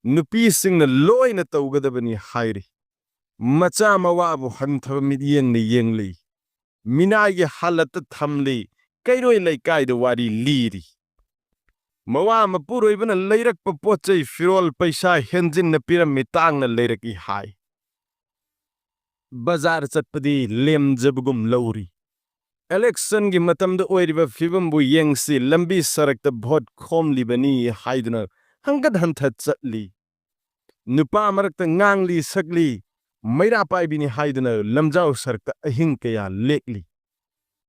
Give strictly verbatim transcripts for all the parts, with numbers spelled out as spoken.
ꯅꯨꯄꯤꯁꯤꯡꯅ ꯂꯣꯏꯅ ꯇꯧꯒꯗꯕꯅꯤ ꯍꯥꯏꯔꯤ꯫ ꯃꯆꯥ ꯃꯋꯥꯕꯨ ꯍꯟꯊꯕ ꯃꯤꯠꯌꯦꯡꯅ ꯌꯦꯡꯂꯤ꯫ ꯃꯤꯅꯥꯏꯒꯤ ꯍꯥꯂꯠꯇ ꯊꯝꯂꯤ꯫ ꯀꯩꯔꯣꯏ ꯂꯩꯀꯥꯏꯗ ꯋꯥꯔꯤ ꯂꯤꯔꯤ꯫ ꯃꯋꯥ ꯃꯄꯨꯔꯣꯏꯕꯅ ꯂꯩꯔꯛꯄ ꯄꯣꯠ ꯆꯩ ꯐꯤꯔꯣꯜ ꯄꯩꯁꯥ ꯍꯦꯟꯖꯤꯟꯅ ꯄꯤꯔꯝꯃꯤ, ꯇꯥꯡꯅ ꯂꯩꯔꯛꯏ ꯍꯥꯏ꯫ ꯕꯖꯥꯔ ꯆꯠꯄꯗꯤ ꯂꯦꯝꯖꯕꯒꯨꯝ ꯂꯧꯔꯤ꯫ ꯏꯂꯦꯛꯁꯟꯒꯤ ꯃꯇꯝꯗ ꯑꯣꯏꯔꯤꯕ ꯐꯤꯕꯝꯕꯨ ꯌꯦꯡꯁꯤ, ꯂꯝꯕꯤ ꯁꯔꯛꯇ ꯚꯣꯠ ꯈꯣꯝꯂꯤꯕꯅꯤ ꯍꯥꯏꯗꯨꯅ ꯍꯪꯒꯠ ꯍꯟꯊ ꯆꯠꯂꯤ꯫ ꯅꯨꯄꯥ ꯃꯔꯛꯇ ꯉꯥꯡꯂꯤ ꯁꯛꯂꯤ, ꯃꯩꯔꯥ ꯄꯥꯏꯕꯤꯅꯤ ꯍꯥꯏꯗꯨꯅ ꯂꯝꯖꯥꯎ ꯁꯔꯛꯇ ꯑꯍꯤꯡ ꯀꯌꯥ ꯂꯦꯛꯂꯤ꯫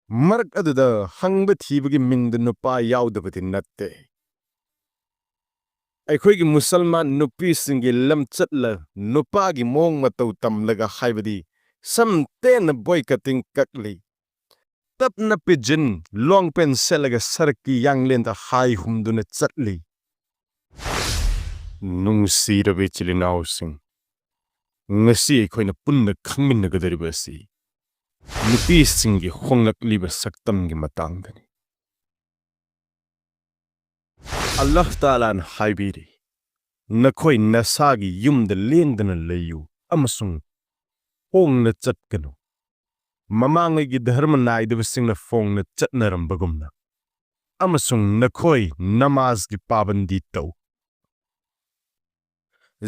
ꯃꯔꯛ ꯑꯗꯨꯗ ꯍꯪꯕ ꯊꯤꯕꯒꯤ ꯃꯤꯡꯗ ꯅꯨꯄꯥ ꯌꯥꯎꯗꯕꯗꯤ ꯅꯠꯇꯦ꯫ ꯑꯩꯈꯣꯏꯒꯤ ꯃꯨꯁꯜꯃꯥꯟ ꯅꯨꯄꯤꯁꯤꯡꯒꯤ ꯂꯝꯆꯠꯂ ꯅꯨꯄꯥꯒꯤ ꯃꯑꯣꯡ ꯃꯇꯧ ꯇꯝꯂꯒ ꯍꯥꯏꯕꯗꯤ ꯁꯝ ꯇꯦꯟꯅ ꯕꯣꯏ ꯀꯇꯤꯡ ꯀꯛꯂꯤ꯫ ꯇꯞꯅ ꯄꯤꯖꯤꯟ ꯂꯣꯡ ꯄꯦꯟ ꯁꯦꯠꯂꯒ ꯁꯔꯛꯀꯤ ꯌꯥꯡꯂꯦꯟꯗ ꯍꯥꯏ ꯍꯨꯝꯗꯨꯅ ꯆꯠꯂꯤ꯫ ꯅꯨꯡꯁꯤꯔꯕ ꯏꯆꯤꯜ ꯏꯅꯥꯎꯁꯤꯡ, ꯉꯁꯤ ꯑꯩꯈꯣꯏꯅ ꯄꯨꯟꯅ ꯈꯪꯃꯤꯟꯅꯒꯗꯧꯔꯤꯕ ꯑꯁꯤ ꯅꯨꯄꯤꯁꯤꯡꯒꯤ ꯍꯣꯡꯂꯛꯂꯤꯕ ꯁꯛꯇꯝꯒꯤ ꯃꯇꯥꯡꯗꯅꯤ꯫ ꯑꯜꯂꯥꯍ ꯇꯥꯂꯥꯅ ꯍꯥꯏꯕꯤꯔꯤ, "ꯅꯈꯣꯏ ꯅꯁꯥꯒꯤ ꯌꯨꯝꯗ ꯂꯦꯡꯗꯅ ꯂꯩꯌꯨ ꯑꯃꯁꯨꯡ ꯍꯣꯡꯅ ꯆꯠꯀꯅꯨ, ꯃꯃꯥꯡꯉꯩꯒꯤ ꯙꯔꯃ ꯅꯥꯏꯗꯕꯁꯤꯡꯅ ꯐꯣꯡꯅ ꯆꯠꯅꯔꯝꯕꯒꯨꯝꯅ, ꯑꯃꯁꯨꯡ ꯅꯈꯣꯏ ꯅꯃꯥꯖꯒꯤ ꯄꯥꯕꯟꯗꯤ ꯇꯧ꯫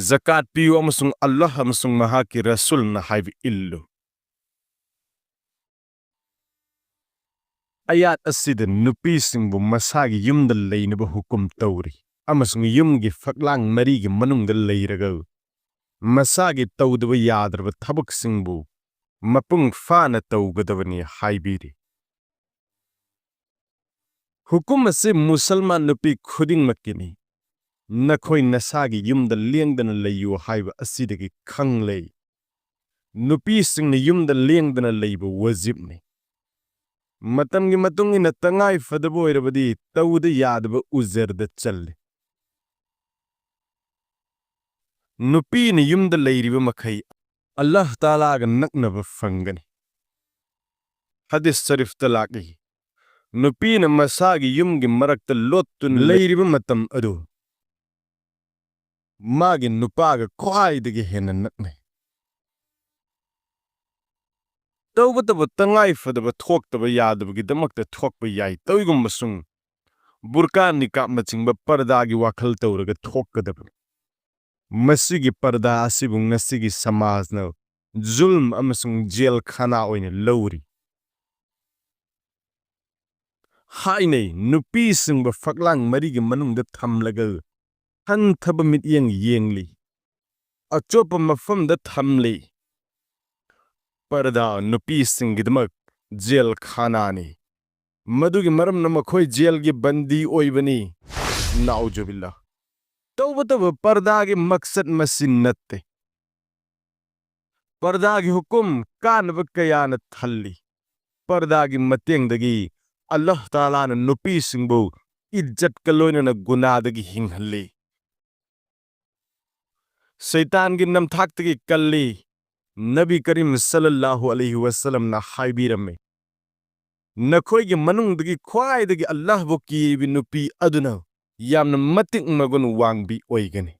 ꯖꯀꯥꯠ ꯄꯤꯌꯨ ꯑꯃꯁꯨꯡ ꯑꯜꯂꯥꯍ ꯑꯃꯁꯨꯡ ꯃꯍꯥꯛꯀꯤ ꯔꯁꯨꯜꯅ ꯍꯥꯏꯕ ꯏꯜꯂꯨ"꯫ ꯑꯌꯥꯠ ꯑꯁꯤꯗ ꯅꯨꯄꯤꯁꯤꯡꯕꯨ ꯃꯁꯥꯒꯤ ꯌꯨꯝꯗ ꯂꯩꯅꯕ ꯍꯨꯀꯨꯝ ꯇꯧꯔꯤ ꯑꯃꯁꯨꯡ ꯌꯨꯝꯒꯤ ꯐꯛꯂꯥꯡ ꯃꯔꯤꯒꯤ ꯃꯅꯨꯡꯗ ꯂꯩꯔꯒ ꯃꯁꯥꯒꯤ ꯇꯧꯗꯕ ꯌꯥꯗ꯭ꯔꯕ ꯊꯕꯛꯁꯤꯡꯕꯨ ꯃꯄꯨꯡ ꯐꯥꯅ ꯇꯧꯒꯗꯕꯅꯤ ꯍꯥꯏꯕꯤꯔꯤ꯫ ꯍꯨꯀꯨꯝ ꯑꯁꯤ ꯃꯨꯁꯜꯃꯥꯟ ꯅꯨꯄꯤ ꯈꯨꯗꯤꯡꯃꯛꯀꯤꯅꯤ꯫ "ꯅꯈꯣꯏ ꯅꯁꯥꯒꯤ ꯌꯨꯝꯗ ꯂꯦꯡꯗꯅ ꯂꯩꯌꯨ" ꯍꯥꯏꯕ ꯑꯁꯤꯗꯒꯤ ꯈꯪꯂꯦ, ꯅꯨꯄꯤꯁꯤꯡꯅ ꯌꯨꯝꯗ ꯂꯦꯡꯗꯅ ꯂꯩꯕ ꯋꯥꯖꯤꯕꯅꯤ꯫ ꯃꯇꯝꯒꯤ ꯃꯇꯨꯡ ꯏꯟꯅ ꯇꯉꯥꯏ ꯐꯗꯕ ꯑꯣꯏꯔꯕꯗꯤ ꯇꯧꯗ ꯌꯥꯗꯕ ꯎꯖꯔꯗ ꯆꯜꯂꯤ꯫ ꯅꯨꯄꯤꯅ ꯌꯨꯝꯗ ꯂꯩꯔꯤꯕ ꯃꯈꯩ ꯑꯜꯂꯥꯍ ꯇꯥꯂꯥꯒ ꯅꯛꯅꯕ ꯐꯪꯒꯅꯤ꯫ ꯍꯗꯤꯁ ꯁꯔꯤꯐꯇ ꯂꯥꯛꯂꯤ, ꯅꯨꯄꯤꯅ ꯃꯁꯥꯒꯤ ꯌꯨꯝꯒꯤ ꯃꯔꯛꯇ ꯂꯣꯠꯇꯨꯅ ꯂꯩꯔꯤꯕ ꯃꯇꯝ ꯑꯗꯨ ꯃꯥꯒꯤ ꯅꯨꯄꯥꯒ ꯈ꯭ꯋꯥꯏꯗꯒꯤ ꯍꯦꯟꯅ ꯅꯛꯅꯩ꯫ ꯇꯧꯕꯇꯕꯨ ꯇꯉꯥꯏ ꯐꯗꯕ ꯊꯣꯛꯇꯕ ꯌꯥꯗꯕꯒꯤꯗꯃꯛꯇ ꯊꯣꯛꯄ ꯌꯥꯏ꯫ ꯇꯧꯏꯒꯨꯝꯕꯁꯨꯡ ꯕꯨꯔꯀꯥ, ꯅꯤꯀꯥꯞꯅꯆꯤꯡꯕ ꯄꯔꯗꯥꯒꯤ ꯋꯥꯈꯜ ꯇꯧꯔꯒ ꯊꯣꯛꯀꯗꯕꯅꯤ꯫ ꯃꯁꯤꯒꯤ ꯄꯔꯗꯥ ꯑꯁꯤꯕꯨ ꯉꯁꯤꯒꯤ ꯁꯃꯥꯖꯅ ꯖꯨꯜꯝ ꯑꯃꯁꯨꯡ ꯖꯦꯜ ꯈꯥꯅꯥ ꯑꯣꯏꯅ ꯂꯧꯔꯤ꯫ ꯍꯥꯏꯅꯩ, ꯅꯨꯄꯤꯁꯤꯡꯕꯨ ꯐꯛꯂꯥꯡ ꯃꯔꯤꯒꯤ ꯃꯅꯨꯡꯗ ꯊꯝꯂꯒ ꯍꯟꯊꯕ ꯃꯤꯠꯌꯦꯡ ꯌꯦꯡꯂꯤ, ꯑꯆꯣꯞꯄ ꯃꯐꯝꯗ ꯊꯝꯂꯤ꯫ ꯄꯔꯗꯥ ꯅꯨꯄꯤꯁꯤꯡꯒꯤꯗꯃꯛ ꯖꯦꯜ ꯈꯥꯅꯥꯅꯤ꯫ ꯃꯗꯨꯒꯤ ꯃꯔꯝꯅ ꯃꯈꯣꯏ ꯖꯦꯜꯒꯤ ꯕꯟꯗꯤ ꯑꯣꯏꯕꯅꯤ꯫ ꯅꯥꯎꯖꯨꯕꯤꯜꯂꯥ꯫ ꯇꯧꯕꯇꯕꯨ ꯄꯔꯗꯥꯒꯤ ꯃꯛꯁꯠ ꯃꯁꯤ ꯅꯠꯇꯦ꯫ ꯄꯔꯗꯥꯒꯤ ꯍꯨꯀꯨꯝ ꯀꯥꯟꯅꯕ ꯀꯌꯥꯅ ꯊꯜꯂꯤ꯫ ꯄꯔꯗꯥꯒꯤ ꯃꯇꯦꯡꯗꯒꯤ ꯑꯜꯂꯥꯍ ꯇꯥꯂꯥꯅ ꯅꯨꯄꯤꯁꯤꯡꯕꯨ ꯏꯖꯠꯀ ꯂꯣꯏꯅꯅ ꯒꯨꯅꯥꯗꯒꯤ ꯍꯤꯡꯍꯜꯂꯤ꯫ ꯁꯩꯇꯥꯟꯒꯤ ꯅꯝꯊꯥꯛꯇꯒꯤ ꯀꯜꯂꯤ꯫ ꯅꯕꯤ ꯀꯔꯤꯝ ꯁꯜꯂꯜꯂꯥꯍꯨ ꯑꯂꯩꯍꯤ ꯋꯁꯜꯂꯝꯅ ꯍꯥꯏꯕꯤꯔꯝꯃꯤ, "ꯅꯈꯣꯏꯒꯤ ꯃꯅꯨꯡꯗꯒꯤ ꯈ꯭ꯋꯥꯏꯗꯒꯤ ꯑꯜꯂꯥꯍꯕꯨ ꯀꯤꯔꯤꯕ ꯅꯨꯄꯤ ꯑꯗꯨꯅ ꯌꯥꯝꯅ ꯃꯇꯤꯛ ꯃꯒꯨꯟ ꯋꯥꯡꯕꯤ ꯑꯣꯏꯒꯅꯤ"꯫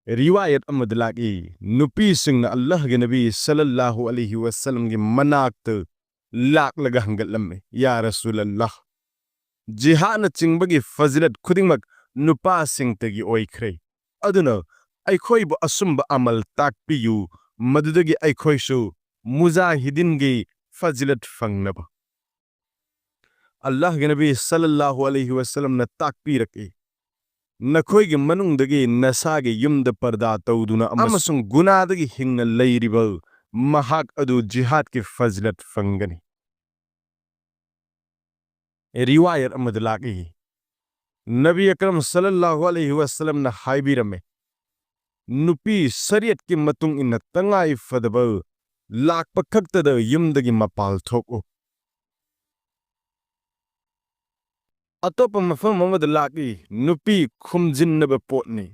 ꯔꯤꯋꯥꯌꯠ ꯑꯃꯗ ꯂꯥꯛꯏ, ꯅꯨꯄꯤꯁꯤꯡꯅ ꯑꯜꯂꯥꯍꯒꯤ ꯅꯕꯤ ꯁꯜꯂꯜꯂꯥꯍꯨ ꯑꯂꯩꯍꯤ ꯋꯁꯜꯂꯝꯒꯤ ꯃꯅꯥꯛꯇ ꯂꯥꯛꯂꯒ ꯍꯪꯒꯠꯂꯝꯃꯤ, "ꯌꯥ ꯔꯁꯨꯂꯜꯂꯥꯍ, ꯖꯤꯍꯥꯗꯅꯆꯤꯡꯕꯒꯤ ꯐꯖꯤꯂꯠ ꯈꯨꯗꯤꯡꯃꯛ ꯅꯨꯄꯥꯁꯤꯡꯇꯒꯤ ꯑꯣꯏꯈ꯭ꯔꯦ꯫ ꯑꯗꯨꯅ ꯑꯩꯈꯣꯏꯕꯨ ꯑꯆꯨꯝꯕ ꯑꯃꯜ ꯇꯥꯛꯄꯤꯌꯨ, ꯃꯗꯨꯗꯒꯤ ꯑꯩꯈꯣꯏꯁꯨ ꯃꯨꯖꯥꯍꯤꯗꯤꯟꯒꯤ ꯐꯖꯤꯂꯠ ꯐꯪꯅꯕ"꯫ ꯑꯜꯂꯥꯍꯒꯤ ꯅꯕꯤ ꯁꯜꯂꯜꯂꯥꯍꯨ ꯑꯂꯩꯍꯤ ꯋꯁꯜꯂꯝꯅ ꯇꯥꯛꯄꯤꯔꯛꯏ, "ꯅꯈꯣꯏꯒꯤ ꯃꯅꯨꯡꯗꯒꯤ ꯅꯁꯥꯒꯤ ꯌꯨꯝꯗ ꯄꯔꯗꯥ ꯇꯧꯗꯨꯅ ꯑꯃꯁꯨꯡ ꯒꯨꯅꯥꯗꯒꯤ ꯍꯤꯡꯅ ꯂꯩꯔꯤꯕ ꯃꯍꯥꯛ ꯑꯗꯨ ꯖꯤꯍꯥꯗꯀꯤ ꯐꯖꯤꯂꯠ ꯐꯪꯒꯅꯤ"꯫ ꯔꯤꯋꯥꯌꯠ ꯑꯃꯗ ꯂꯥꯛꯏ, ꯅꯕꯤ ꯑꯀꯔꯝ ꯁꯜꯂꯜꯂꯥꯍꯨ ꯑꯂꯩꯍꯤ ꯋꯁꯜꯂꯝꯅ ꯍꯥꯏꯕꯤꯔꯝꯃꯤ, "ꯅꯨꯄꯤ ꯁꯔꯤꯌꯠꯀꯤ ꯃꯇꯨꯡ ꯏꯟꯅ ꯇꯉꯥꯏ ꯐꯗꯕ ꯂꯥꯛꯄ ꯈꯛꯇꯗ ꯌꯨꯝꯗꯒꯤ ꯃꯄꯥꯜ ꯊꯣꯛꯎ"꯫ ꯑꯇꯣꯞꯄ ꯃꯐꯝ ꯑꯃꯗ ꯂꯥꯛꯏ, "ꯅꯨꯄꯤ ꯈꯨꯝꯖꯤꯟꯅꯕ ꯄꯣꯠꯅꯤ꯫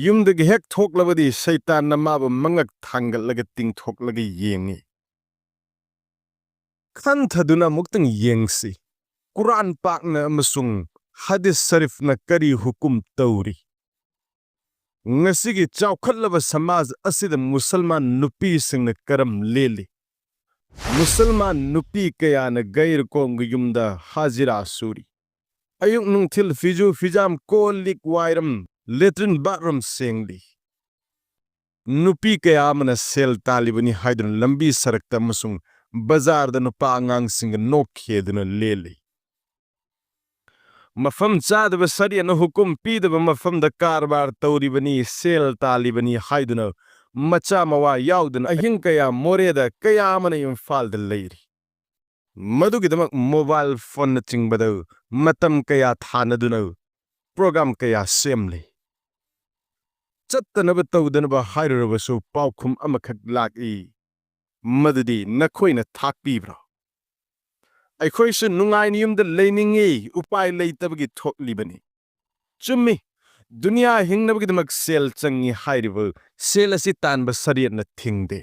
ꯌꯨꯝꯗꯒꯤ ꯍꯦꯛ ꯊꯣꯛꯂꯕꯗꯤ ꯁꯩꯇꯥꯟꯅ ꯃꯥꯕꯨ ꯃꯉꯛ ꯊꯥꯡꯒꯠꯂꯒ ꯇꯤꯡꯊꯣꯛꯂꯒ ꯌꯦꯡꯏ"꯫ ꯈꯟꯊꯗꯨꯅ ꯑꯃꯨꯛꯇꯪ ꯌꯦꯡꯁꯤ꯫ ꯀꯨꯔꯥꯟ ꯄꯥꯛꯅ ꯑꯃꯁꯨꯡ ꯍꯗꯤꯁ ꯁꯔꯤꯐꯅ ꯀꯔꯤ ꯍꯨꯀꯨꯝ ꯇꯧꯔꯤ? ꯉꯁꯤꯒꯤ ꯆꯥꯎꯈꯠꯂꯕ ꯁꯃꯥꯖ ꯑꯁꯤꯗ ꯃꯨꯁꯜꯃꯥꯟ ꯅꯨꯄꯤꯁꯤꯡꯅ ꯀꯔꯝ ꯂꯦꯜꯂꯤ? ꯃꯨꯁꯜꯃꯥꯟ ꯅꯨꯄꯤ ꯀꯌꯥꯅ ꯒꯩꯔ ꯀꯣꯝꯒꯤ ꯌꯨꯝꯗ ꯍꯥꯖꯤꯔꯥ ꯁꯨꯔꯤ꯫ ꯑꯌꯨꯛ ꯅꯨꯡꯊꯤꯜ ꯐꯤꯖꯨ ꯐꯤꯖꯥꯝ, ꯀꯣꯜ ꯂꯤꯛ ꯋꯥꯏꯔꯝ, ꯂꯦꯇ꯭ꯔꯤꯟ ꯕꯥꯊꯔꯨꯝ ꯁꯦꯡꯂꯤ꯫ ꯅꯨꯄꯤ ꯀꯌꯥ ꯑꯃꯅ ꯁꯦꯜ ꯇꯥꯜꯂꯤꯕꯅꯤ ꯍꯥꯏꯗꯨꯅ ꯂꯝꯕꯤ ꯁꯔꯛꯇ ꯑꯃꯁꯨꯡ ꯕꯖꯥꯔꯗ ꯅꯨꯄꯥ ꯑꯉꯥꯡꯁꯤꯡꯒ ꯅꯣꯛꯈꯦꯗꯨꯅ ꯂꯦꯜꯂꯤ꯫ ꯃꯐꯝ ꯆꯥꯗꯕ ꯁꯔꯤꯌꯠꯅ ꯍꯨꯀꯨꯝ ꯄꯤꯗꯕ ꯃꯐꯝꯗ ꯀꯔꯕꯥꯔ ꯇꯧꯔꯤꯕꯅꯤ, ꯁꯦꯜ ꯇꯥꯜꯂꯤꯕꯅꯤ ꯍꯥꯏꯗꯨꯅ ꯃꯆꯥ ꯃꯋꯥ ꯌꯥꯎꯗꯅ ꯑꯍꯤꯡ ꯀꯌꯥ ꯃꯣꯔꯦꯗ, ꯀꯌꯥ ꯑꯃꯅ ꯏꯝꯐꯥꯜꯗ ꯂꯩꯔꯤ꯫ ꯃꯗꯨꯒꯤꯗꯃꯛ ꯃꯣꯕꯥꯏꯜ ꯐꯣꯟꯅꯆꯤꯡꯕꯗ ꯃꯇꯝ ꯀꯌꯥ ꯊꯥꯅꯗꯨꯅ ꯄ꯭ꯔꯣꯒ꯭ꯔꯥꯝ ꯀꯌꯥ ꯁꯦꯝꯂꯤ꯫ ꯆꯠꯇꯅꯕ ꯇꯧꯗꯅꯕ ꯍꯥꯏꯔꯨꯔꯕꯁꯨ ꯄꯥꯎꯈꯨꯝ ꯑꯃꯈꯛ ꯂꯥꯛꯏ, ꯃꯗꯨꯗꯤ ꯅꯈꯣꯏꯅ ꯊꯥꯛꯄꯤꯕ꯭ꯔꯣ? ꯑꯩꯈꯣꯏꯁꯨ ꯅꯨꯡꯉꯥꯏꯅ ꯌꯨꯝꯗ ꯂꯩꯅꯤꯡꯏ, ꯎꯄꯥꯏ ꯂꯩꯇꯕꯒꯤ ꯊꯣꯛꯂꯤꯕꯅꯤ꯫ ꯆꯨꯝꯃꯤ, ꯗꯨꯅꯤꯌꯥ ꯍꯤꯡꯅꯕꯒꯤꯗꯃꯛ ꯁꯦꯜ ꯆꯪꯏ ꯍꯥꯏꯔꯤꯕ ꯁꯦꯜ ꯑꯁꯤ ꯇꯥꯟꯕ ꯁꯔꯤꯌꯠꯅ ꯊꯤꯡꯗꯦ꯫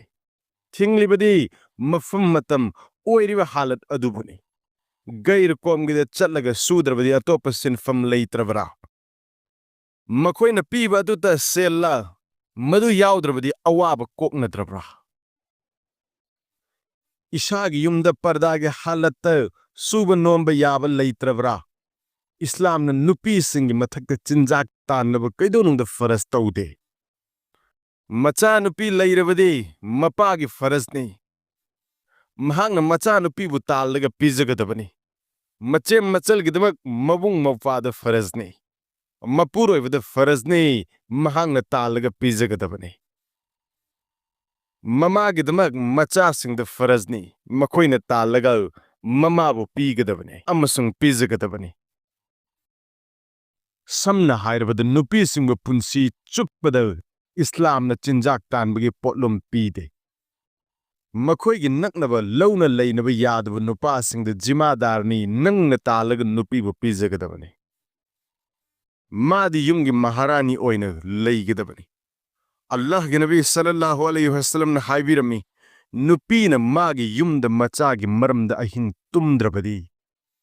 ꯊꯤꯡꯂꯤꯕꯗꯤ ꯃꯐꯝ ꯃꯇꯝ ꯑꯣꯏꯔꯤꯕ ꯍꯥꯂꯠ ꯑꯗꯨꯕꯨꯅꯤ꯫ ꯒꯩꯔ ꯀꯣꯝꯒꯤꯗ ꯆꯠꯂꯒ ꯁꯨꯗ꯭ꯔꯕꯗꯤ ꯑꯇꯣꯞꯄ ꯁꯤꯟꯐꯝ ꯂꯩꯇ꯭ꯔꯕ꯭ꯔꯥ? ꯃꯈꯣꯏꯅ ꯄꯤꯕ ꯑꯗꯨꯇ ꯁꯦꯜꯂ? ꯃꯗꯨ ꯌꯥꯎꯗ꯭ꯔꯕꯗꯤ ꯑꯋꯥꯕ ꯀꯣꯛꯅꯗ꯭ꯔꯕ꯭ꯔꯥ? ꯏꯁꯥꯒꯤ ꯌꯨꯝꯗ ꯄꯔꯗꯥꯒꯤ ꯍꯥꯂꯠꯇ ꯁꯨꯕ ꯅꯣꯝꯕ ꯌꯥꯕ ꯂꯩꯇ꯭ꯔꯕ꯭ꯔꯥ? ꯏꯁꯂꯥꯝꯅ ꯅꯨꯄꯤꯁꯤꯡꯒꯤ ꯃꯊꯛꯇ ꯆꯤꯟꯖꯥꯛ ꯇꯥꯟꯅꯕ ꯀꯩꯗꯧꯅꯨꯡꯗ ꯐꯔꯖ ꯇꯧꯗꯦ꯫ ꯃꯆꯥꯅꯨꯄꯤ ꯂꯩꯔꯕꯗꯤ ꯃꯄꯥꯒꯤ ꯐꯔꯖꯅꯤ꯫ ꯃꯍꯥꯛꯅ ꯃꯆꯥꯅꯨꯄꯤꯕꯨ ꯇꯥꯜꯂꯒ ꯄꯤꯖꯒꯗꯕꯅꯤ꯫ ꯃꯆꯦꯝ ꯃꯆꯜꯒꯤꯗꯃꯛ ꯃꯕꯨꯡ ꯃꯧꯄ꯭ꯋꯥꯗ ꯐꯔꯖꯅꯤ꯫ ꯃꯄꯨꯔꯣꯏꯕꯗ ꯐꯔꯖꯅꯤ, ꯃꯍꯥꯛꯅ ꯇꯥꯜꯂꯒ ꯄꯤꯖꯒꯗꯕꯅꯤ꯫ ꯃꯃꯥꯒꯤꯗꯃꯛ ꯃꯆꯥꯁꯤꯡꯗ ꯐꯔꯖꯅꯤ, ꯃꯈꯣꯏꯅ ꯇꯥꯜꯂꯒ ꯃꯃꯥꯕꯨ ꯄꯤꯒꯗꯕꯅꯤ ꯑꯃꯁꯨꯡ ꯄꯤꯖꯒꯗꯕꯅꯤ꯫ ꯁꯝꯅ ꯍꯥꯏꯔꯕꯗ, ꯅꯨꯄꯤꯁꯤꯡꯕꯨ ꯄꯨꯟꯁꯤ ꯆꯨꯞꯄꯗ ꯏꯁꯂꯥꯝꯅ ꯆꯤꯟꯖꯥꯛ ꯇꯥꯟꯕꯒꯤ ꯄꯣꯠꯂꯨꯝ ꯄꯤꯗꯦ꯫ ꯃꯈꯣꯏꯒꯤ ꯅꯛꯅꯕ ꯂꯧꯅ ꯂꯩꯅꯕ ꯌꯥꯗꯕ ꯅꯨꯄꯥꯁꯤꯡꯗ ꯖꯤꯃꯥꯗꯥꯔꯅꯤ, ꯅꯪꯅ ꯇꯥꯜꯂꯒ ꯅꯨꯄꯤꯕꯨ ꯄꯤꯖꯒꯗꯕꯅꯤ꯫ ꯃꯥꯗꯤ ꯌꯨꯝꯒꯤ ꯃꯍꯥꯔꯥꯅꯤ ꯑꯣꯏꯅ ꯂꯩꯒꯗꯕꯅꯤ꯫ ꯑꯜꯂꯥꯍꯒꯤ ꯅꯕꯤ ꯁꯜꯂꯜꯂꯥꯍꯨ ꯑꯂꯩꯍꯤ ꯋꯁꯜꯂꯝꯅ ꯍꯥꯏꯕꯤꯔꯝꯃꯤ, ꯅꯨꯄꯤꯅ ꯃꯥꯒꯤ ꯌꯨꯝꯗ ꯃꯆꯥꯒꯤ ꯃꯔꯝꯗ ꯑꯍꯤꯡ ꯇꯨꯝꯗ꯭ꯔꯕꯗꯤ,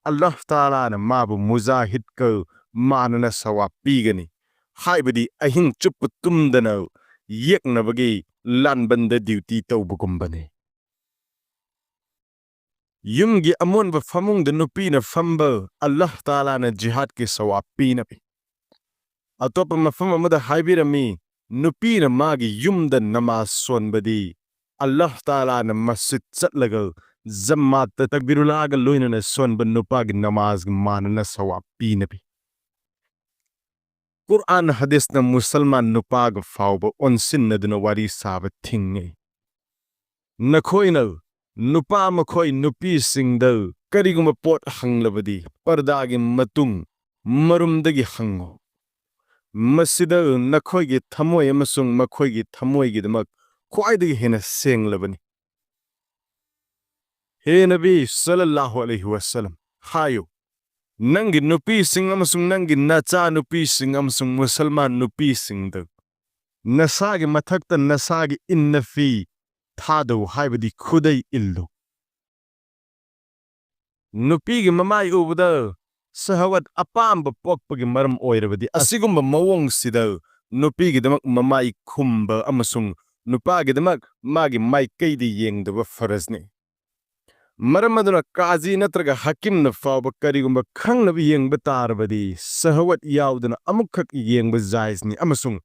ꯑꯜꯂꯥꯍ ꯇꯥꯂꯥꯅ ꯃꯥꯕꯨ ꯃꯨꯖꯥꯍꯤꯗꯀ ꯃꯥꯟꯅꯅ ꯁꯋꯥꯕ ꯄꯤꯒꯅꯤ꯫ ꯍꯥꯏꯕꯗꯤ ꯑꯍꯤꯡ ꯆꯨꯞꯄ ꯇꯨꯝꯗꯅ ꯌꯦꯛꯅꯕꯒꯤ ꯂꯥꯟꯕꯟꯗ ꯗ꯭ꯌꯨꯇꯤ ꯇꯧꯕꯒꯨꯝꯕꯅꯤ꯫ ꯌꯨꯝꯒꯤ ꯑꯃꯣꯟꯕ ꯐꯃꯨꯡꯗ ꯅꯨꯄꯤꯅ ꯐꯝꯕ ꯑꯜꯂꯥꯍ ꯇꯥꯂꯥꯅ ꯖꯤꯍꯥꯗꯀꯤ ꯁꯋꯥꯕ ꯄꯤꯅꯕꯤ꯫ ꯑꯇꯣꯞꯄ ꯃꯐꯝ ꯑꯃꯗ ꯍꯥꯏꯕꯤꯔꯝꯃꯤ, ꯅꯨꯄꯤꯅ ꯃꯥꯒꯤ ꯌꯨꯝꯗ ꯅꯃꯥꯖ ꯁꯣꯟꯕꯗꯤ ꯑꯜꯂꯥꯍ ꯇꯥꯂꯥꯅ ꯃꯁꯖꯤꯗ ꯆꯠꯂꯒ ꯖꯃꯥꯠꯇ ꯇꯛꯕꯤꯔꯨꯜꯂꯥꯍꯒ ꯂꯣꯏꯅꯅ ꯁꯣꯟꯕ ꯅꯨꯄꯥꯒꯤ ꯅꯃꯥꯖꯒ ꯃꯥꯟꯅꯅ ꯁꯋꯥꯕ ꯄꯤꯅꯕꯤ꯫ ꯀꯨꯔꯑꯥꯟ ꯍꯗꯤꯁꯅ ꯃꯨꯁꯜꯃꯥꯟ ꯅꯨꯄꯥꯒ ꯐꯥꯎꯕ ꯑꯣꯟꯁꯤꯟꯅꯗꯨꯅ ꯋꯥꯔꯤ ꯁꯥꯕ ꯊꯤꯡꯉꯤ꯫ ꯅꯈꯣꯏꯅ ꯅꯨꯄꯥ ꯃꯈꯣꯏ ꯅꯨꯄꯤꯁꯤꯡꯗ ꯀꯔꯤꯒꯨꯝꯕ ꯄꯣꯠ ꯍꯪꯂꯕꯗꯤ ꯄꯔꯗꯥꯒꯤ ꯃꯇꯨꯡ ꯃꯔꯨꯝꯗꯒꯤ ꯍꯪꯉꯨ꯫ ꯃꯁꯤꯗ ꯅꯈꯣꯏꯒꯤ ꯊꯃꯣꯏ ꯑꯃꯁꯨꯡ ꯃꯈꯣꯏꯒꯤ ꯊꯃꯣꯏꯒꯤꯗꯃꯛ ꯈ꯭ꯋꯥꯏꯗꯒꯤ ꯍꯦꯟꯅ ꯁꯦꯡꯂꯕꯅꯤ꯫ ꯍꯦ ꯅꯕꯤ ꯁꯜꯂꯜꯂꯥꯍꯨ ꯑꯂꯩꯍꯤ ꯋꯁꯜꯂꯝ, ꯍꯥꯏꯌꯨ, ꯅꯪꯒꯤ ꯅꯨꯄꯤꯁꯤꯡ ꯑꯃꯁꯨꯡ ꯅꯪꯒꯤ ꯅꯆꯥ ꯅꯨꯄꯤꯁꯤꯡ ꯑꯃꯁꯨꯡ ꯃꯨꯁꯜꯃꯥꯟ ꯅꯨꯄꯤꯁꯤꯡꯗ ꯅꯁꯥꯒꯤ ꯃꯊꯛꯇ ꯅꯁꯥꯒꯤ ꯏꯟꯅꯐꯤ ꯊꯥꯗꯧ, ꯍꯥꯏꯕꯗꯤ ꯈꯨꯗꯩ ꯏꯜꯂꯨ꯫ ꯅꯨꯄꯤꯒꯤ ꯃꯃꯥꯏ ꯎꯕꯗ ꯁꯍꯋꯠ ꯑꯄꯥꯝꯕ ꯄꯣꯛꯄꯒꯤ ꯃꯔꯝ ꯑꯣꯏꯔꯕꯗꯤ ꯑꯁꯤꯒꯨꯝꯕ ꯃꯑꯣꯡꯁꯤꯗ ꯅꯨꯄꯤꯒꯤꯗꯃꯛ ꯃꯃꯥꯏ ꯈꯨꯝꯕ ꯑꯃꯁꯨꯡ ꯅꯨꯄꯥꯒꯤꯗꯃꯛ ꯃꯥꯒꯤ ꯃꯥꯏꯀꯩꯗ ꯌꯦꯡꯗꯕ ꯐꯔꯖꯅꯤ꯫ ꯃꯔꯝ ꯑꯗꯨꯅ ꯀꯥꯖꯤ ꯅꯠꯇ꯭ꯔꯒ ꯍꯥꯀꯤꯝꯅ ꯐꯥꯎꯕ ꯀꯔꯤꯒꯨꯝꯕ ꯈꯪꯅꯕ ꯌꯦꯡꯕ ꯇꯥꯔꯕꯗꯤ ꯁꯍꯋꯠ ꯌꯥꯎꯗꯅ ꯑꯃꯨꯛꯈꯛ ꯌꯦꯡꯕ ꯖꯥꯏꯖꯅꯤ ꯑꯃꯁꯨꯡ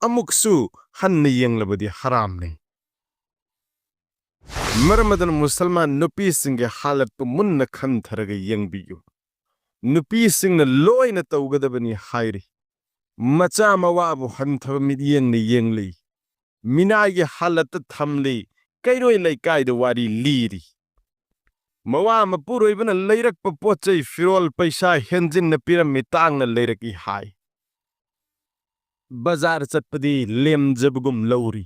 ꯑꯃꯨꯛꯁꯨ ꯍꯟꯅ ꯌꯦꯡꯂꯕꯗꯤ ꯍꯔꯥꯝꯅꯤ꯫ ꯃꯔꯝ ꯑꯗꯨꯅ ꯃꯨꯁꯜꯃꯥꯟ ꯅꯨꯄꯤꯁꯤꯡꯒꯤ ꯍꯥꯂꯠꯄꯨ ꯃꯨꯟꯅ ꯈꯟꯊꯔꯒ ꯌꯦꯡꯕꯤꯌꯨ꯫ ꯅꯨꯄꯤꯁꯤꯡꯅ ꯂꯣꯏꯅ ꯇꯧꯒꯗꯕꯅꯤ ꯍꯥꯏꯔꯤ꯫ ꯃꯆꯥ ꯃꯋꯥꯕꯨ ꯍꯟꯊꯕ ꯃꯤꯠꯌꯦꯡꯅ ꯌꯦꯡꯂꯤ꯫ ꯃꯤꯅꯥꯏꯒꯤ ꯍꯥꯂꯠꯇ ꯊꯝꯂꯤ꯫ ꯀꯩꯔꯣꯏ ꯂꯩꯀꯥꯏꯗ ꯋꯥꯔꯤ ꯂꯤꯔꯤ꯫ ꯃꯋꯥ ꯃꯄꯨꯔꯣꯏꯕꯅ ꯂꯩꯔꯛꯄ ꯄꯣꯠ ꯆꯩ ꯐꯤꯔꯣꯜ ꯄꯩꯁꯥ ꯍꯦꯟꯖꯤꯟꯅ ꯄꯤꯔꯝꯃꯤ, ꯇꯥꯡꯅ ꯂꯩꯔꯛꯏ ꯍꯥꯏ꯫ ꯕꯖꯥꯔ ꯆꯠꯄꯗꯤ ꯂꯦꯝꯖꯕꯒꯨꯝ ꯂꯧꯔꯤ꯫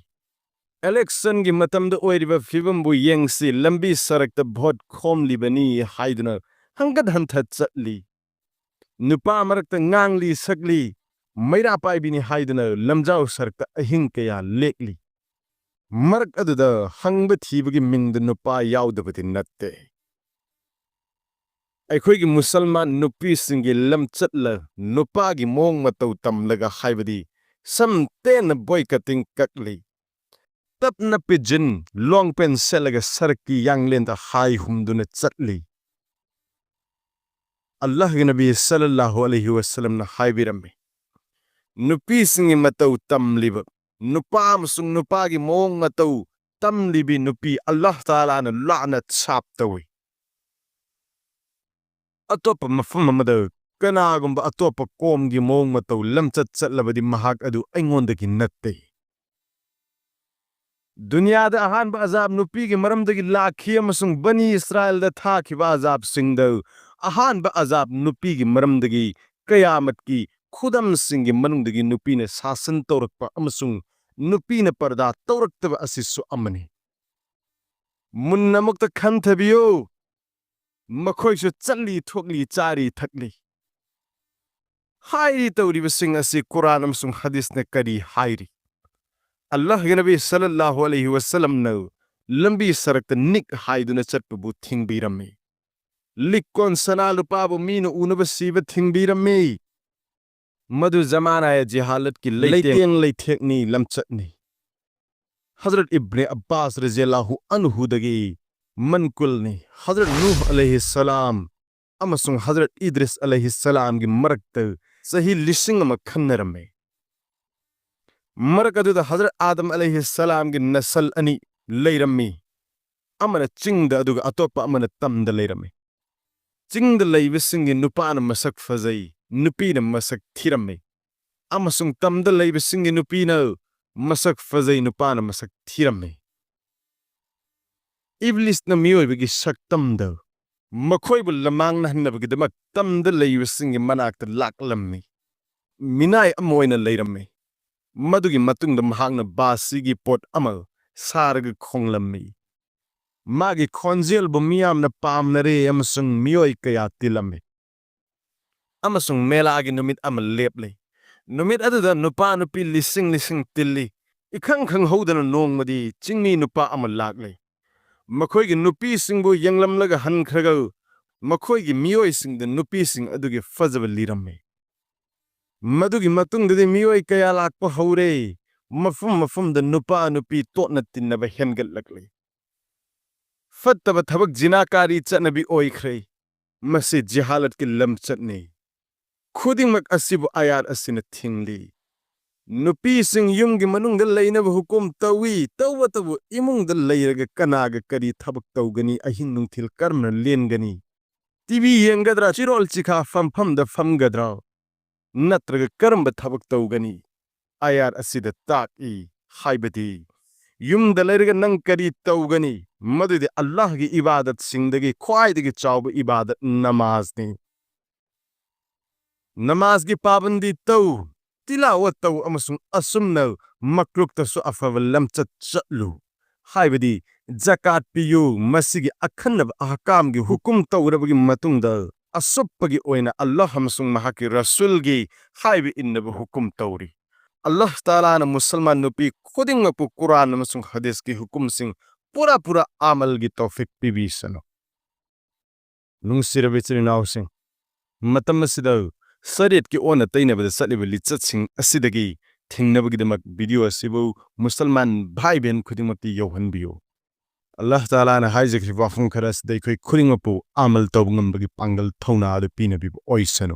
ꯏꯂꯦꯛꯁꯟꯒꯤ ꯃꯇꯝꯗ ꯑꯣꯏꯔꯤꯕ ꯐꯤꯕꯝꯕꯨ ꯌꯦꯡꯁꯤ, ꯂꯝꯕꯤ ꯁꯔꯛꯇ ꯚꯣꯠ ꯈꯣꯝꯂꯤꯕꯅꯤ ꯍꯥꯏꯗꯨꯅ ꯍꯪꯒꯠ ꯍꯟꯊ ꯆꯠꯂꯤ꯫ ꯅꯨꯄꯥ ꯃꯔꯛꯇ ꯉꯥꯡꯂꯤ ꯁꯛꯂꯤ, ꯃꯩꯔꯥ ꯄꯥꯏꯕꯤꯅꯤ ꯍꯥꯏꯗꯨꯅ ꯂꯝꯖꯥꯎ ꯁꯔꯛꯇ ꯑꯍꯤꯡ ꯀꯌꯥ ꯂꯦꯛꯂꯤ꯫ ꯃꯔꯛ ꯑꯗꯨꯗ ꯍꯪꯕ ꯊꯤꯕꯒꯤ ꯃꯤꯡꯗ ꯅꯨꯄꯥ ꯌꯥꯎꯗꯕꯗꯤ ꯅꯠꯇꯦ꯫ ꯑꯩꯈꯣꯏꯒꯤ ꯃꯨꯁꯜꯃꯥꯟ ꯅꯨꯄꯤꯁꯤꯡꯒꯤ ꯂꯝꯆꯠꯂ ꯅꯨꯄꯥꯒꯤ ꯃꯑꯣꯡ ꯃꯇꯧ ꯇꯝꯂꯒ ꯍꯥꯏꯕꯗꯤ ꯁꯝ ꯇꯦꯟꯅ boycotting ꯀꯛꯂꯤ, ꯇꯞꯅ ꯄꯤꯖꯤꯟ long pant ꯁꯦꯠꯂꯒ ꯁꯔꯛꯀꯤ ꯌꯥꯡꯂꯦꯟꯗ ꯍꯥꯏ ꯍꯨꯝꯗꯨꯅ ꯆꯠꯂꯤ꯫ ꯑꯜꯂꯥꯍꯒꯤ ꯅꯕꯤ ꯁꯜꯂꯜꯂꯥꯍꯨ ꯑꯂꯩꯍꯤ ꯋꯁꯜꯂꯝꯅ ꯍꯥꯏꯕꯤꯔꯝꯃꯤ, ꯅꯨꯄꯤꯁꯤꯡꯒꯤ ꯃꯇꯧ ꯇꯝꯂꯤꯕ, ꯅꯨꯄꯥ ꯑꯃꯁꯨꯡ ꯅꯨꯄꯥꯒꯤ ꯃꯑꯣꯡ ꯃꯇꯧ ꯇꯝꯂꯤꯕꯤ ꯅꯨꯄꯤ ꯑꯜꯂꯥꯍ ꯇꯥꯂꯥꯅ ꯂꯥꯅꯠ ꯁꯥꯞ ꯇꯧꯏ꯫ ꯑꯇꯣꯞꯄ ꯃꯐꯝ ꯑꯃꯗ ꯀꯅꯥꯒꯨꯝꯕ ꯑꯇꯣꯞꯄ ꯀꯣꯝꯒꯤ ꯃꯑꯣꯡ ꯃꯇꯧ ꯂꯝꯆꯠ ꯆꯠꯂꯕꯗꯤ ꯃꯍꯥꯛ ꯑꯗꯨ ꯑꯩꯉꯣꯟꯗꯒꯤ ꯅꯠꯇꯦ꯫ ꯗꯨꯅꯤꯌꯥꯗ ꯑꯍꯥꯟꯕ ꯑꯖꯥꯕ ꯅꯨꯄꯤꯒꯤ ꯃꯔꯝꯗꯒꯤ ꯂꯥꯛꯈꯤ ꯑꯃꯁꯨꯡ ꯕꯅꯤ ꯏꯁꯔꯥꯏꯜꯗ ꯊꯥꯈꯤꯕ ꯑꯖꯥꯕꯁꯤꯡꯗ ꯑꯍꯥꯟꯕ ꯑꯖꯥꯕ ꯅꯨꯄꯤꯒꯤ ꯃꯔꯝꯗꯒꯤ ꯀꯌꯥꯃꯠꯀꯤ ꯈꯨꯗꯝꯁꯤꯡꯒꯤ ꯃꯅꯨꯡꯗꯒꯤ ꯅꯨꯄꯤꯅ ꯁꯥꯁꯟ ꯇꯧꯔꯛꯄ ꯑꯃꯁꯨꯡ ꯅꯨꯄꯤꯅ ꯄꯔꯗꯥ ꯇꯧꯔꯛꯇꯕ ꯑꯁꯤꯁꯨ ꯑꯃꯅꯤ꯫ ꯃꯨꯟꯅ ꯑꯃꯨꯛꯇ ꯈꯟꯊꯕꯤꯌꯨ꯫ ꯃꯈꯣꯏꯁꯨ ꯆꯠꯂꯤ ꯊꯣꯛꯂꯤ, ꯆꯥꯔꯤ ꯊꯛꯂꯤ꯫ ꯍꯥꯏꯔꯤ ꯇꯧꯔꯤꯕꯁꯤꯡ ꯑꯁꯤ ꯀꯨꯔꯥꯟ ꯑꯃꯁꯨꯡ ꯍꯗꯤꯁꯅ ꯀꯔꯤ ꯍꯥꯏꯔꯤ? ꯑꯜꯂꯥꯍꯒꯤ ꯅꯕꯤ ꯁꯜꯂꯜꯂꯥꯍꯨ ꯑꯂꯩꯍꯤ ꯋꯁꯜꯂꯝꯅ ꯂꯝꯕꯤ ꯁꯔꯛꯇ ꯅꯤꯛ ꯍꯥꯏꯗꯨꯅ ꯆꯠꯄꯕꯨ ꯊꯤꯡꯕꯤꯔꯝꯃꯤ꯫ ꯂꯤꯛꯀꯣꯟ ꯁꯅꯥ ꯂꯨꯄꯥꯕꯨ ꯃꯤꯅ ꯎꯅꯕ ꯁꯤꯕ ꯊꯤꯡꯕꯤꯔꯝꯃꯤ꯫ ꯃꯗꯨ ꯖꯃꯥꯅꯥ ꯖꯤꯍꯥꯂꯠꯀꯤ ꯂꯩꯇꯦꯡ ꯂꯩꯇꯦꯡ ꯂꯩꯊꯦꯛꯅꯤ, ꯂꯝꯆꯠꯅꯤ꯫ ꯍꯖꯔꯠ ꯏꯕ꯭ꯅꯦ ꯑब्ꯕꯥꯁ ꯔꯖꯤꯌꯜꯂꯥꯍꯨ ꯑꯟꯍꯨꯗꯒꯤ ꯃꯟꯀꯨꯜꯅꯤ꯫ ꯍꯖꯔꯠ ꯅꯨꯍ ꯑꯂꯩꯍꯤ ꯁꯂꯥꯝ ꯑꯃꯁꯨꯡ ꯍꯖꯔꯠ ꯏꯗ꯭ꯔꯤꯁ ꯑꯂꯩꯍꯤ ꯁꯂꯥꯝꯒꯤ ꯃꯔꯛꯇ ꯆꯍꯤ ꯂꯤꯁꯤꯡ ꯑꯃ ꯈꯟꯅꯔꯝꯃꯤ꯫ ꯃꯔꯛ ꯑꯗꯨꯗ ꯍꯖꯔꯠ ꯑꯥꯗꯝ ꯑꯂꯩꯍꯤ ꯁꯂꯥꯝꯒꯤ ꯅꯁꯜ ꯑꯅꯤ ꯂꯩꯔꯝꯃꯤ, ꯑꯃꯅ ꯆꯤꯡꯗ ꯑꯗꯨꯒ ꯑꯇꯣꯞꯄ ꯑꯃꯅ ꯇꯝꯗ ꯂꯩꯔꯝꯃꯤ꯫ ꯆꯤꯡꯗ ꯂꯩꯕꯁꯤꯡꯒꯤ ꯅꯨꯄꯥꯅ ꯃꯁꯛ ꯐꯖꯩ, ꯅꯨꯄꯤꯅ ꯃꯁꯛ ꯊꯤꯔꯝꯃꯤ, ꯑꯃꯁꯨꯡ ꯇꯝꯗ ꯂꯩꯕꯁꯤꯡꯒꯤ ꯅꯨꯄꯤꯅ ꯃꯁꯛ ꯐꯖꯩ, ꯅꯨꯄꯥꯅ ꯃꯁꯛ ꯊꯤꯔꯝꯃꯤ꯫ ꯏꯕꯂꯤꯁꯅ ꯃꯤꯑꯣꯏꯕꯒꯤ ꯁꯛꯇꯝꯗ ꯃꯈꯣꯏꯕꯨ ꯂꯃꯥꯡꯅꯍꯟꯅꯕꯒꯤꯗꯃꯛ ꯇꯝꯗ ꯂꯩꯕꯁꯤꯡꯒꯤ ꯃꯅꯥꯛꯇ ꯂꯥꯛꯂꯝꯃꯤ꯫ ꯃꯤꯅꯥꯏ ꯑꯃ ꯑꯣꯏꯅ ꯂꯩꯔꯝꯃꯤ꯫ ꯃꯗꯨꯒꯤ ꯃꯇꯨꯡꯗ ꯃꯍꯥꯛꯅ ꯕꯥꯁꯤꯒꯤ ꯄꯣꯠ ꯑꯃ ꯁꯥꯔꯒ ꯈꯣꯡꯂꯝꯃꯤ꯫ ꯃꯥꯒꯤ ꯈꯣꯟꯖꯦꯜꯕꯨ ꯃꯤꯌꯥꯝꯅ ꯄꯥꯝꯅꯔꯦ ꯑꯃꯁꯨꯡ ꯃꯤꯑꯣꯏ ꯀꯌꯥ ꯇꯤꯜꯂꯝꯃꯤ꯫ ꯑꯃꯁꯨꯡ ꯃꯦꯂꯥꯒꯤ ꯅꯨꯃꯤꯠ ꯑꯃ ꯂꯦꯞꯂꯦ꯫ ꯅꯨꯃꯤꯠ ꯑꯗꯨꯗ ꯅꯨꯄꯥ ꯅꯨꯄꯤ ꯂꯤꯁꯤꯡ ꯂꯤꯁꯤꯡ ꯇꯤꯜꯂꯤ꯫ ꯏꯈꯪ ꯈꯪꯍꯧꯗꯅ ꯅꯣꯡꯃꯗꯤ ꯆꯤꯡꯃꯤ ꯅꯨꯄꯥ ꯑꯃ ꯂꯥꯛꯂꯦ꯫ ꯃꯈꯣꯏꯒꯤ ꯅꯨꯄꯤꯁꯤꯡꯕꯨ ꯌꯦꯡꯂꯝꯂꯒ ꯍꯟꯈ꯭ꯔꯒ ꯃꯈꯣꯏꯒꯤ ꯃꯤꯑꯣꯏꯁꯤꯡꯗ ꯅꯨꯄꯤꯁꯤꯡ ꯑꯗꯨꯒꯤ ꯐꯖꯕ ꯂꯤꯔꯝꯃꯤ꯫ ꯃꯗꯨꯒꯤ ꯃꯇꯨꯡꯗꯗꯤ ꯃꯤꯑꯣꯏ ꯀꯌꯥ ꯂꯥꯛꯄ ꯍꯧꯔꯦ꯫ ꯃꯐꯝ ꯃꯐꯝꯗ ꯅꯨꯄꯥ ꯅꯨꯄꯤ ꯇꯣꯠꯅ ꯇꯤꯟꯅꯕ ꯍꯦꯟꯒꯠꯂꯛꯂꯦ꯫ ꯐꯠꯇꯕ ꯊꯕꯛ ꯖꯤꯅꯥꯀꯥꯔꯤ ꯆꯠꯅꯕꯤ ꯑꯣꯏꯈ꯭ꯔꯦ꯫ ꯃꯁꯤ ꯖꯤꯍꯥꯂꯠꯀꯤ ꯂꯝꯆꯠꯅꯤ꯫ ꯈꯨꯗꯤꯡꯃꯛ ꯑꯁꯤꯕꯨ ꯑꯥꯌꯥꯠ ꯑꯁꯤꯅ ꯊꯤꯡꯂꯤ꯫ ꯅꯨꯄꯤꯁꯤꯡ ꯌꯨꯝꯒꯤ ꯃꯅꯨꯡꯗ ꯂꯩꯅꯕ ꯍꯨꯀꯨꯝ ꯇꯧꯏ꯫ ꯇꯧꯕꯇꯕꯨ ꯏꯃꯨꯡꯗ ꯂꯩꯔꯒ ꯀꯅꯥꯒ ꯀꯔꯤ ꯊꯕꯛ ꯇꯧꯒꯅꯤ? ꯑꯍꯤꯡ ꯅꯨꯡꯊꯤꯜ ꯀꯔꯝꯅ ꯂꯦꯟꯒꯅꯤ? T V ꯌꯦꯡꯒꯗ꯭ꯔꯥ? ꯆꯤꯔꯣꯜ ꯆꯤꯈꯥ ꯐꯝꯐꯝꯗ ꯐꯝꯒꯗ꯭ꯔꯥ? ꯅꯠꯇ꯭ꯔꯒ ꯀꯔꯝꯕ ꯊꯕꯛ ꯇꯧꯒꯅꯤ? ꯑꯥꯌꯥꯠ ꯑꯁꯤꯗ ꯇꯥꯛꯏ꯫ ꯍꯥꯏꯕꯗꯤ ꯌꯨꯝꯗ ꯂꯩꯔꯒ ꯅꯪ ꯀꯔꯤ ꯇꯧꯒꯅꯤ? ꯃꯗꯨꯗꯤ ꯑꯜꯂꯥꯍꯒꯤ ꯏꯕꯥꯗꯠꯁꯤꯡꯗꯒꯤ ꯈ꯭ꯋꯥꯏꯗꯒꯤ ꯆꯥꯎꯕ ꯏꯕꯥꯗꯠ ꯅꯃꯥꯖꯅꯤ꯫ ꯅꯃꯥꯖꯒꯤ ꯄꯥꯕꯟꯗꯤ ꯇꯧ, ꯇꯤꯂꯥꯋꯠ ꯇꯧ ꯑꯃꯁꯨꯡ ꯑꯁꯨꯝꯅ ꯃꯀ꯭ꯔꯨꯛꯇꯁꯨ ꯑꯐꯕ ꯂꯝꯆꯠ ꯆꯠꯂꯨ꯫ ꯍꯥꯏꯕꯗꯤ ꯖꯀꯥꯠ ꯄꯤꯌꯨ꯫ ꯃꯁꯤꯒꯤ ꯑꯈꯟꯅꯕ ꯑꯍꯀꯥꯝꯒꯤ ꯍꯨꯀꯨꯝ ꯇꯧꯔꯕꯒꯤ ꯃꯇꯨꯡꯗ ꯑꯁꯨꯞꯄꯒꯤ ꯑꯣꯏꯅ ꯑꯜꯂꯥꯍ ꯑꯃꯁꯨꯡ ꯃꯍꯥꯛꯀꯤ ꯔꯁꯨꯜꯒꯤ ꯍꯥꯏꯕ ꯏꯟꯅꯕ ꯍꯨꯀꯨꯝ ꯇꯧꯔꯤ꯫ ꯑꯜꯂꯥꯍ ꯇꯥꯂꯥꯅ ꯃꯨꯁꯜꯃꯥꯟ ꯅꯨꯄꯤ ꯈꯨꯗꯤꯡꯃꯛꯄꯨ ꯀꯨꯔꯥꯟ ꯑꯃꯁꯨꯡ ꯍꯗꯤꯁꯀꯤ ꯍꯨꯀꯨꯝꯁꯤꯡ ꯄꯨꯔꯥ ꯄꯨꯔꯥ ꯑꯃꯜꯒꯤ ꯇꯧꯐꯤꯛ ꯄꯤꯕꯤꯁꯅꯨ꯫ ꯅꯨꯡꯁꯤꯔꯕ ꯏꯆꯤꯜ ꯏꯅꯥꯎꯁꯤꯡ, ꯃꯇꯝ ꯑꯁꯤꯗ ꯁꯔꯤꯌꯠꯀꯤ ꯑꯣꯟꯅ ꯇꯩꯅꯕꯗ ꯆꯠꯂꯤꯕ ꯂꯤꯆꯠꯁꯤꯡ ꯑꯁꯤꯗꯒꯤ ꯊꯤꯡꯅꯕꯒꯤꯗꯃꯛ ꯚꯤꯗꯤꯑꯣ ꯑꯁꯤꯕꯨ ꯃꯨꯁꯜꯃꯥꯟ ꯚꯥꯏ ꯕꯦꯟ ꯈꯨꯗꯤꯡꯃꯛꯇ ꯌꯧꯍꯟꯕꯤꯌꯨ꯫ ꯑꯜꯂꯥꯍ ꯇꯥꯂꯥꯅ ꯍꯥꯏꯖꯈ꯭ꯔꯤꯕ ꯋꯥꯐꯝ ꯈꯔ ꯑꯁꯤꯗ ꯑꯩꯈꯣꯏ ꯈꯨꯗꯤꯡꯃꯛꯄꯨ ꯑꯃꯜ ꯇꯧꯕ ꯉꯝꯕꯒꯤ ꯄꯥꯡꯒꯜ ꯊꯧꯅꯥ ꯑꯗꯨ ꯄꯤꯅꯕꯤꯕ ꯑꯣꯏꯁꯅꯨ꯫